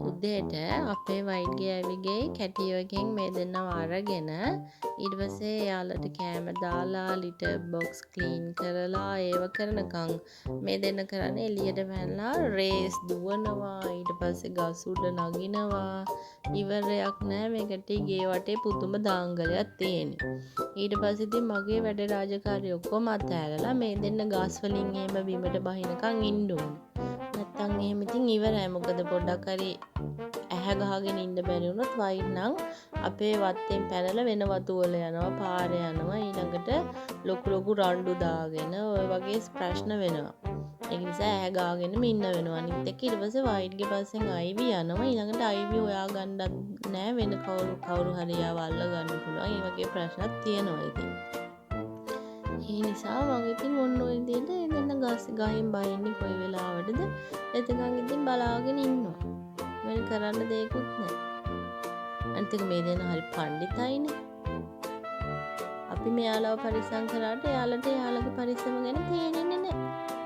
උදේට අපේ වයිට්ගේ ඇවිගේ කැටියෝ එකෙන් මේ දෙන්නව අරගෙන ඊට පස්සේ එයාලට කෑම දාලා ලිටර් බොක්ස් ක්ලීන් කරලා ඒව කරනකම් මේ දෙන්න කරන්නේ එළියට පැනලා රේස් දුවනවා, ඊට පස්සේ ගස් උඩ නගිනවා. ඉවරයක් නෑ මේ කට්ටිය ගේ වටේ පුදුම දාංගලයක් තියෙන්නේ. ඊට පස්සේ ඉතින් මගේ වැඩ රාජකාරි ඔක්කොම අතෑරලා මේ දෙන්න ගස් වලින් එහෙම බිමට බහිනකම් ඉන්න ඕනේ. නැත්තම් එහෙම ඉතින් ඉවරයි. මොකද පොඩ්ඩක් හරි ඇහැ ගහගෙන ඉන්න බැරි වුණොත් වයිට් නම් අපේ වත්තෙන් පැනලා වෙන වතු වල යනවා, පාර යනවා. ඊළඟට ලොකු ලොකු රණ්ඩු දාගෙන ඔය වගේ ප්‍රශ්න වෙනවා. ඒක නිසා ඇහැ ගාගෙනම ඉන්න වෙනවා. අනිත් එක ඊට පස්සේ වයිට්ගේ පස්සෙන් අයිවි යනවා. ඊළඟට අයිවි හොයාගන්නත් නෑ, වෙන කවුරු කවුරු හරි එයාව අල්ල ගන්න පුළුවන්. ඒ වගේ ප්‍රශ්නත් තියෙනවා ඉතින්. ඒ නිසා මං ඉතින් ඔන්න ඔය විදිහට ඒ දෙන්න ගස් ගහෙන් බහින්නේ කොයි වෙලාවටද එතකන් ඉතින් බලාගෙන ඉන්නවා. වෙන කරන්න දෙයක්වත් නෑ. අනිත් එක මේ දෙන්න හරි පණ්ඩිතයිනේ. අපි මෙයාලව පරිස්සම් කරාට එයාලට එයාලගේ පරිස්සම ගැන තේරෙන්නේ නෑ.